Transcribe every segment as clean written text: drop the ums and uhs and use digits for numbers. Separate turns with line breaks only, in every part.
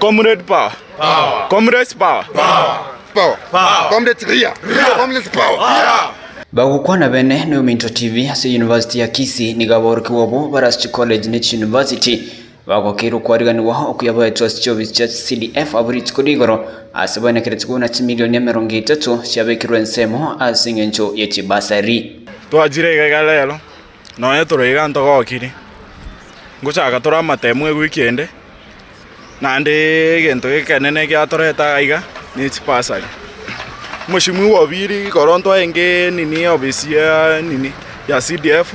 Comrade power. Comrades power.
Power. Comrades ria. Comrades power.
Bagokwana bene noyominto TV ase University ya Kisii nigo aborokigwa abwo bare ase chicollege ne chiuniversity bagokeirwe okwariganigwa okuya baetwe ase chiofisi chia CDF abwo rituko rigoro ase baenekeretie buna chimilioni emerongo etato chiabekirwe ensemo ase engencho ye chibasari.
Twachire iga iga rero, nonye tore iga ntogokiri, ngochaka tore amatemu ewiki ende. Naende egento ekenene giatoreta iga iga ne chibasari. Omoshimiwa Obiri igoro ntwarenge nini ofisi ya nini ya CDF,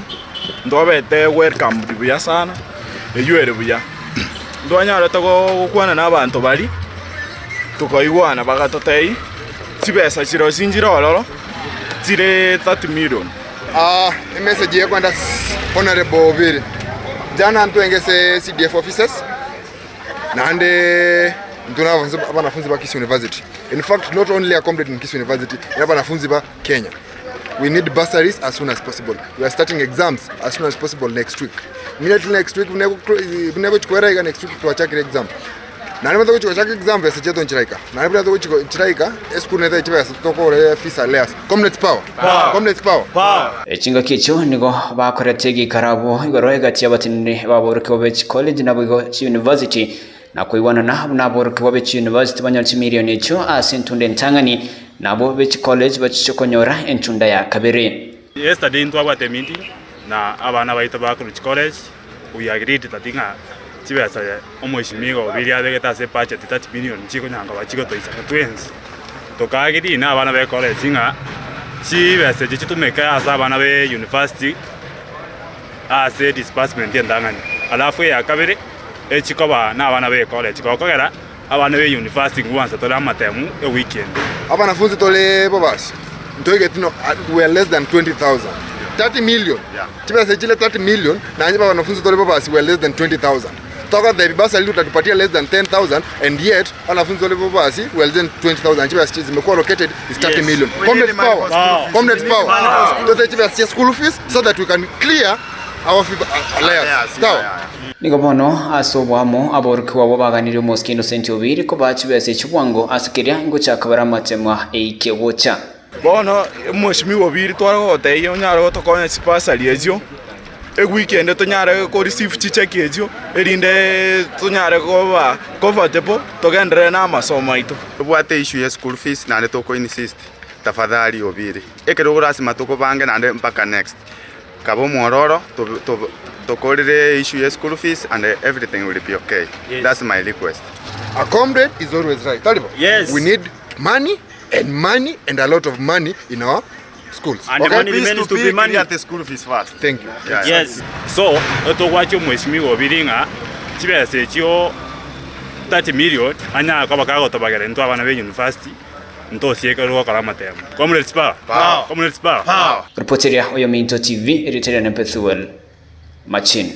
ntwabete welcomed buya sana, eywo ere buya. Ntwanyarete gokwana na abanto baria, tokaigwana bagatotebia chibesa chirochio chinchire ororo chire 30 million.
Emessage eye ekwenda Honourable Obiri, jana ntwenge ase CDF offices naende intwe na abanafunzi ba Kisii University. In fact not only a comrade in Kisii University, na abanafunzi ba Kenya. We need bursaries as soon as possible. We are starting exams as soon as possible next week. Immediately next week buna egochi koera iga next week twachakire exam. Naende buna togochi gochaka exam besa chiaito nchiraika. Naende buna togochi nchiraika, esukuru netae chibesa tokore fees arrears. Comrades power! Comrades power!
Chingaki echio nigo bakorete egeikaro abwo igoro egati y'abateneneri b'aborokigwa be chicollege naboigo chiuniversity, na koigwanana buna aborokigwa be chiuniversity banyore chimilioni echio ase entunda entang'ani, na abwo be chicollege bachiche konyora entunda ya kabere.
Yesterday ntwabwate emeeting na abana baito ba korwa chicollege, we agreed that ng'a chibesa Omoisimigwa o biria abegete ase ebudget 30 million chikonyara koba chigotoisana twensi. Tokagirie na abana be college ng'a chibesa echi chitumeke ase abana be university ase disbursement entang'ani. Alafu eya kabere echikoba na abana be college gokogera abana be university nkwansa tore amatemu ewiki ende.
Abanafunzi tore bobasi ntoigeti no we are less than 20,000 30 million chibesa chire 30 million naende abanafunzi tore bobasi we are less than 20,000 Togotebi bursary utatupatia less than 10,000 and yet wanafunzi wale basi we are less than 20,000 chibesa zimekuwa allocated is 30 yes. million. Comrades power. Power. Comrades power. Power. Tote chibesa cha school fees so that we can clear our uh, layers. Sawa.
Nigo bono ase oboamo aborokigwa abwo baganirie omosike Innocent Obiri kobaa chibesa echio bwango ase keria ngochaka bare amatemwa eike gocha.
Bono omweshimiwa Obiri tware gogotebia onyare gotokonya chibasari echio, ewiki ende tonyare ko receive chicheki echio, erinde tonyare koba comfortable togenderere na amasomo aito.
Tobwate issue ya school fees naende toko insist tafadhali Obiri, ekero lasima tokobange naende mpaka next. Kaba omwororo tokorere issue ya school fees and everything will be okay. That's my request.
A comrade is always right. Tari bo?
Yes.
We need money and money and a lot of money in our schools.
And the
Okay?
money
Please
remains
to
to
be
be money.
clear the school fees first.
Thank you.
Yeah, yeah.
Yes. So, etogwachia omweshimiwa Obiri ng'a chibesa echio 30 million anyare koba kagotobagera intwe abana be university ntosieke gokora amatemo. Comrades power!
Power.
Comrades power!
Power.
Ripoteria Oyominto TV, erieta riane Bethuel Machini.